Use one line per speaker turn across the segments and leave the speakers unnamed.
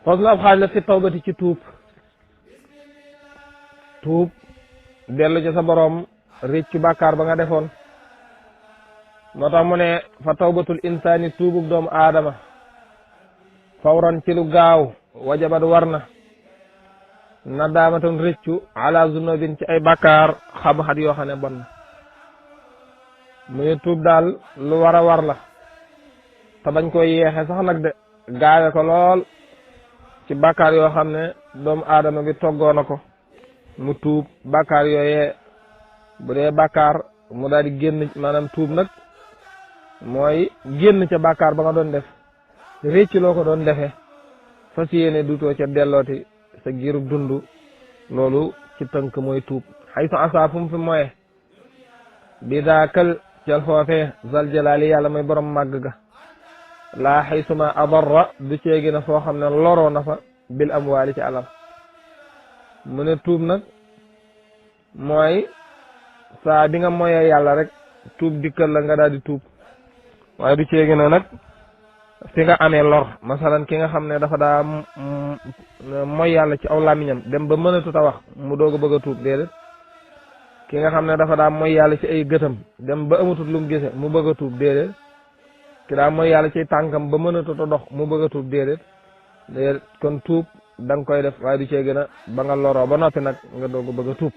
fas la ab xaaj la fi tawbati ci tuub dellu ci sa boroom réccu bàkkaar ba nga defoon moo tax mu ne fa tawbatul insaani tuubug doomu aadama fawran ci lu gaaw wajabat war na nadaamatan réccu ala zunubin ci ay bàkkaar xabaxat yoo xam ne bon na mu ne tuub daal lu war a war la te bañ koy yeexe sax nag de gaawe ko lool ci bàkkaar yoo xam ne doomu aadama bi toggoo na ko mu tuub bàkkaar yooyee bu dee bàkkaar mu daal di génn maanaam tuub nag mooy génn ca bàkkaar ba nga doon def récc loo ko doon defee fas yéene dutoo ca dellooti sa giirub dund loolu ci tënk mooy tuub xay su asa fu mu fi moye bi daa kël cal foofee zal jalaali yàlla mooy borom màgg ga laa xay suma adarra du ceegi na foo xam ne loroo na fa bil amwaali ci alal mu ne tuub nag mooy saa bi nga moyee yàlla rek tuub dikkal la nga daal di tuub waaye du ceegi na nag fi nga amee lor masalan ki nga xam ne dafa daa moy yàlla ci aw làmmiñam dem ba mënatut a wax mu doog a bëgg a tuub déedéet ki nga xam ne dafa daa moy yàlla ci ay gëtam dem ba amatut lu mu gise mu bëgg a tuub déedéet ki daa moy yàlla ci tànkam ba mënatut a dox mu bëgg a tuub déedéet kon tuub da nga koy def waaye du cee gën a ba nga loroo ba noppi nag nga doog a bëgg a tuub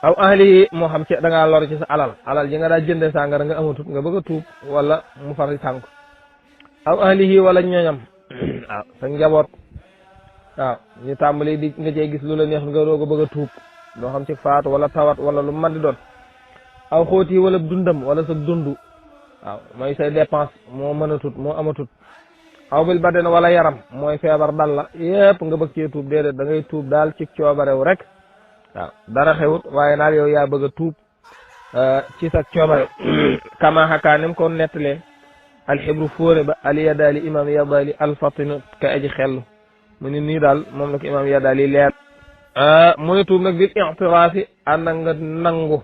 aw ahli moo xam ci da ngaa lor ci sa alal ji nga daa jënde sàngara nga amatut nga bëgg a tuub wala mu fari sànk aw ahlihi wala ñoñam waaw sa njaboot waaw ñu tàmbali di nga cee gis lu la neex nga doog a bëgg a tuub doo xam ci faatu wala tawat wala lu man di doon aw xóoti wala dundam wala sa dund waaw mooy say dépense moo mënatut moo amatut aw bil baden wala yaram mooy feebar dal la yépp nga bëgg cee tuub déedéet da ngay tuub daal ci coobarew rek waaw dara xewut waaye naal yow yaa bëgg a tuub ci sa coobare kama xakaanim ko nettalee alxibru fóore ba al yadaali imam yadaali alfatinu ka aji xellu mu ni nii daal moom la ko imam yadaali leer mu ne tuub nag bil i'tiraafi ànd nga nangu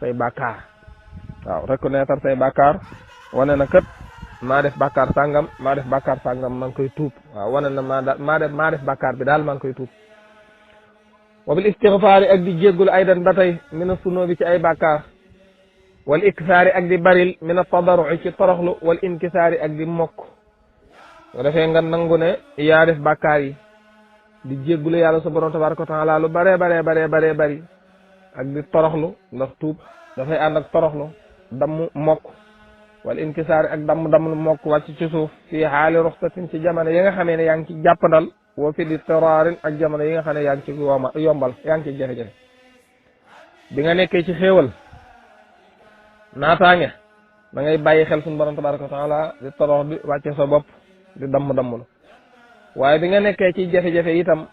say bàkkaar waaw reconnaître say bàkkaar wane na kat maa def bàkkaar sàngam maa def bàkkaar sàngam maa ngi koy tuub waaw wane na maa def bàkkaar bi daal maa ngi koy tuub wa bil istigfaari ak di jéggul aydan ba tey mina sunubi ci ay bàkkaar wal iksaari ak di baril mina tadarru'i ci toroxlu wal inkisaari ak di mokk bu defee nga nangu ne yaa def bàkkaar yi di jéggulu yàlla subhanahu tabaraka wa taala lu bare bari ak di toroxlu ndax tuub dafay ànd ak toroxlu damm mokk wal inkisaari ak damm mokk wàcc ci suuf fii xaali ruxsatin ci jamono yi nga xamee ne yaa ngi ci jàppandal woo fi di teraarin ak jamono yi nga xam ne yaa ngi ci yombal yaa ngi ci jafe-jafe bi nga nekkee ci xéewal naataange da ngay bàyyi xel suñu borom tabaraka wa taala di torox di wàcce sa bopp di damm waaye bi nga nekkee ci jafe-jafe itam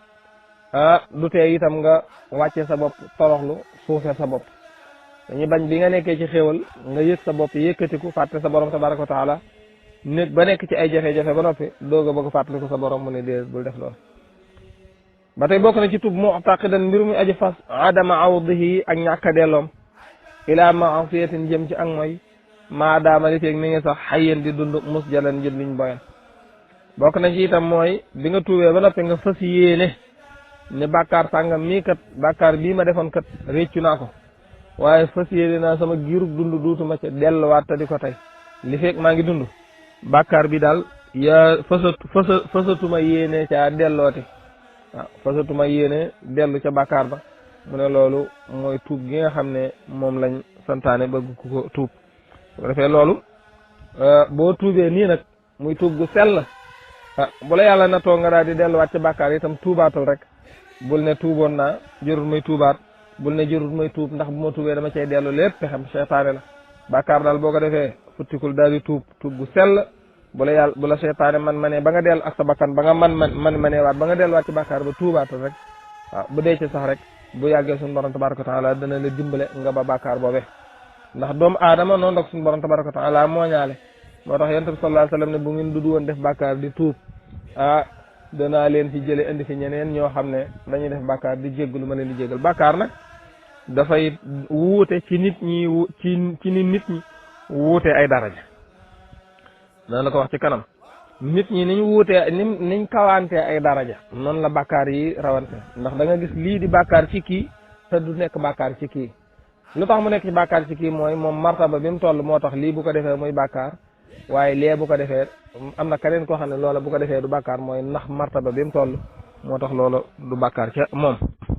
du tee itam nga wàcce sa bopp toroxlu suufe sa bopp dañuy bañ bi nga nekkee ci xéewal nga yëg sa bopp yëkkatiku fàtte sa borom tabaraka wa taala nekk ba nekk ci ay jafe-jafe ba noppi doog a bëgg fàttaliku sa borom mu ne déedéet bul def loolu ba tey bokk na ci tub mu'taqidan mbir muy aji fas adama awdihi ak ñàkk a delloom ila ma'siyatin jëm ci ak mooy maadaama li feeg mi ngi sax xayyan di dund mus jalan njët liñ boyan bokk na ci itam mooy bi nga tuubee ba noppi nga fas yéene ne bàkkaar sàngam mii kat bàkkaar bii ma defoon kat réccu naa ko waaye fas yéene naa sama giirug dund duutuma ca delluwaat te di ko tey li feeg maa ngi dund bàkkaar bi daal yaa fasatuma yéene caa dellooti waaw fasatuma yéene dellu ca bàkkaar ba mu ne loolu mooy tuub gi nga xam ne moom lañ santaane bëgg ku ko tuub bu defee loolu boo tuubee nii nag muy tuub gu sell bu la yàlla na toog nga daal di delluwaat ca bàkkaar itam tuubaatul rek bul ne tuuboon naa jërul may tuubaat bul ne jërul may tuub ndax bu ma tuubee dama cay dellu lépp pexem seytaane la bàkkaar daal boo ko defee futtikul daal di tuub gu sell bu la yàlla bu la seytaane man ba nga dellu ak sa bakkan ba nga manewaat ba nga delluwaat ci bàkkaar ba tuubaatul rek waaw bu dee ci sax rek bu yàggee suñu borom tabaraka wa taala dana la dimbale nga ba bàkkaar boobee ndax doomu aadama noonu nag suñu borom tabaraka wa taala moo ñaale moo tax yonent bi sallallahu alayhi wasallam ne bu ngeen dudu woon def bàkkaar di tuub danaa leen fi jële indi fi ñeneen ñoo xam ne dañuy def bàkkaar di jéggalu ma leen di jéggal bàkkaar nag dafay wuute ci nit ñi ci nit ñi wuute ay daraja dana la ko wax ci kanam nit ñi niñ wuutee niñ kawantee ay daraja noonu la bàkkaar yi rawante ndax da nga gis lii di bàkkaar ci kii te du nekk bàkkaar ci kii lu tax mu nekk ci bàkkaar ci kii mooy moom martaba bi mu toll moo tax lii bu ko defee muy bàkkaar waaye lee bu ko defee am na keneen koo xam ne loola bu ko defee du bàkkaar mooy ndax martaba bi mu toll moo tax loola du bàkkaar ca moom